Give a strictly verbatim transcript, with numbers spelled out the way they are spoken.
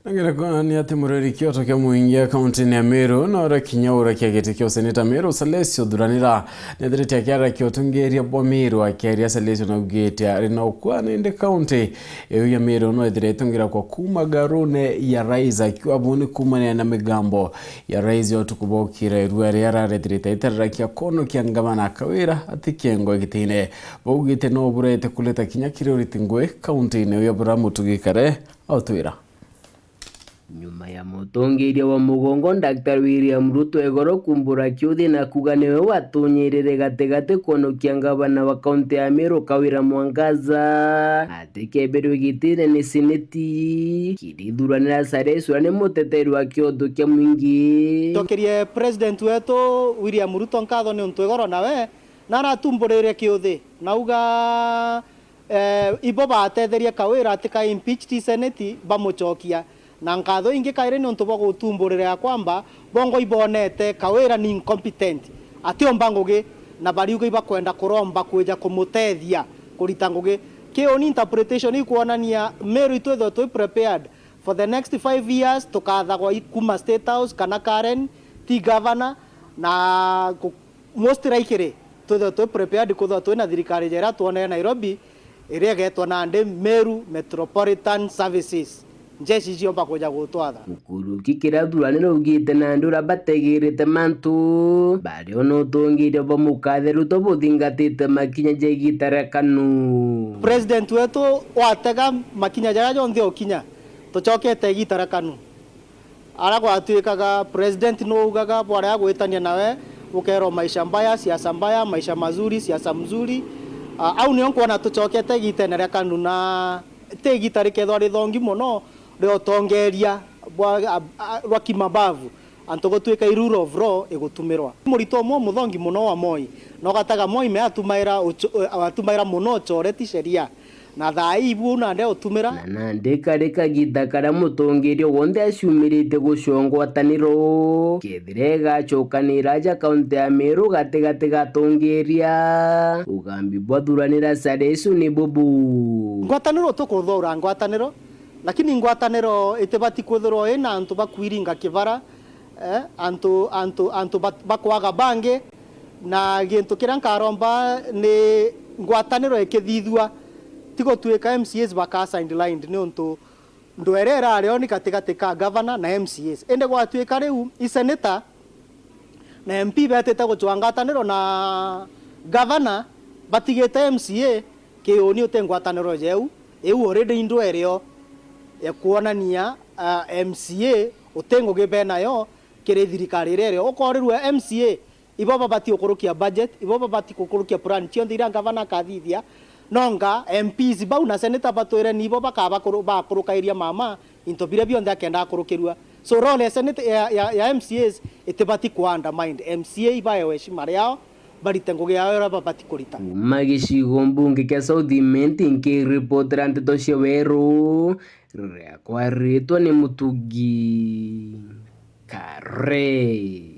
Nongerekwa ni ati mureri kioto kia muingi kaunti-ini ya Meru na uria kinya urakia giti kia useneta Meru, Salesio Thuranira, nethirite akiarakia utungiria bwa Meru. Akiaria, Salesio naugite ari na ukua nindi kaunti iu ya Meru no ithire itungira kwa kuuma garune ya rais, akiuga buu ni kuumania na migambo ya rais ya utuku bwa ukira, irua riria ararethirite itararakia kwonokia ngavana Kawira ati kiengo gitine. Baugite no burete kuleta kinya kiri uriti ngui kaunti-ini iu ya bura Mutugi Kare autwira. Nyuma ya mutongeria wa mugongo Daktari William Ruto igoro kumbura kiuthi na kuga niwe watunyirire gatigati kwonokia ngavana wa kaunti ya Meru Kawira Mwangaza atikebirwe gitine ni seneti, kiri Thuranira Salesio ni muteteri wa kioto kia muingi. Ncokerie president wetu William Ruto nkatho ni untu igoro nawe na aratumburire kiuthi, nauga eh, ibo baatetherie Kawira atika impeached i seneti bamucokia. Na nkatho ingi kairi niuntu bwa gutumburira ya kwamba bongo ibonete Kawira ni incompetent, atiumba ngugi, na bariuga ibakwenda kuromba kwija kumutethia kurita ngugi. Kiu ni interpretation ikwonania Meru itwithwe twi prepared for the next five years, tukathagwa i kuma State House kana Karen ti governor, na ku- most likely twithwe twi prepared kwithwa twina thirikari jera twonere Nairobi, iria igetwa nandi Meru Metropolitan Services. Njeshi ciomba kuja gutwatha. Nkuruki kiria Thuranira augite nandi uria bategirite mantu, bari ona utongeria bwa mukatheru to buthingatite makinya ja igita ria KANU. President wetu watega makinya jaria jonthe ukinya, tucokete igita ria KANU. Ara gwatuikaga president nuugaga bwaria gwitania nawe, ukerwa maisha mbaya, siasa mbaya, maisha mazuri, siasa mzuri. Ah, au nio nkwona tucokete igitene ria KANU, na ti igita rikethwa rithongi mono ria utongeria bwa, a, a, rwa kimabavu. Antu gutuika i rule of law igutumirwa. Murito umwe muthongi mono wa Moi, na ugataga Moi me atumaira ucho-, atumaira mono uchoreti sheria. Na thaa ii ibu uu nandi autumira. Na nandi kari kagita karia mutongeria wonthe aciumirite gucua ngwataniro, kethira igacokanira aja kaunti ya Meru gatigati ga atongeria, ugambi bwa Thuranira Salesio ni bubu. Ngwataniro tukuthaura ngwataniro, lakini ngwataniro itibati kwithirwa ina antu bakwiringa kibara, eh, antu, antu, antu bat-, bakwaga bangi, na gintu kiria nkaromba ni ngwataniro ikithithua, ti gutuika M C As baka sidelined niuntu ndwere irari o ni gatigati ka governor na M C As. Indi gwatuika riu i senator na M P betite gucwa ngwataniro na governor, batigite M C A, kiuni uti ngwataniro jeu, iu already i ndwere o ya kwonania, ah, M C A uti ngugi benayo kiri thirikari iria irio. Ukorirua M C A, ibo babati gukurukia budget, ibo babati gukurukia plan cionthe iria ngavana akathithia. Nonga M Ps bau na senator batwire nibo bakaba kuru-, bakurukairia mama into biria bionthe akenda akurukirua. So role ya senate, ya, ya, ya M C As itibati ku undermined. M C A ibaewe heshima riao, barite ngugi yao iria babati kurita. Kuma gicigo mbunge kia South Imenti, nkiripotera nteto cia Weru, riakwaritwa ni Mutugi Kare.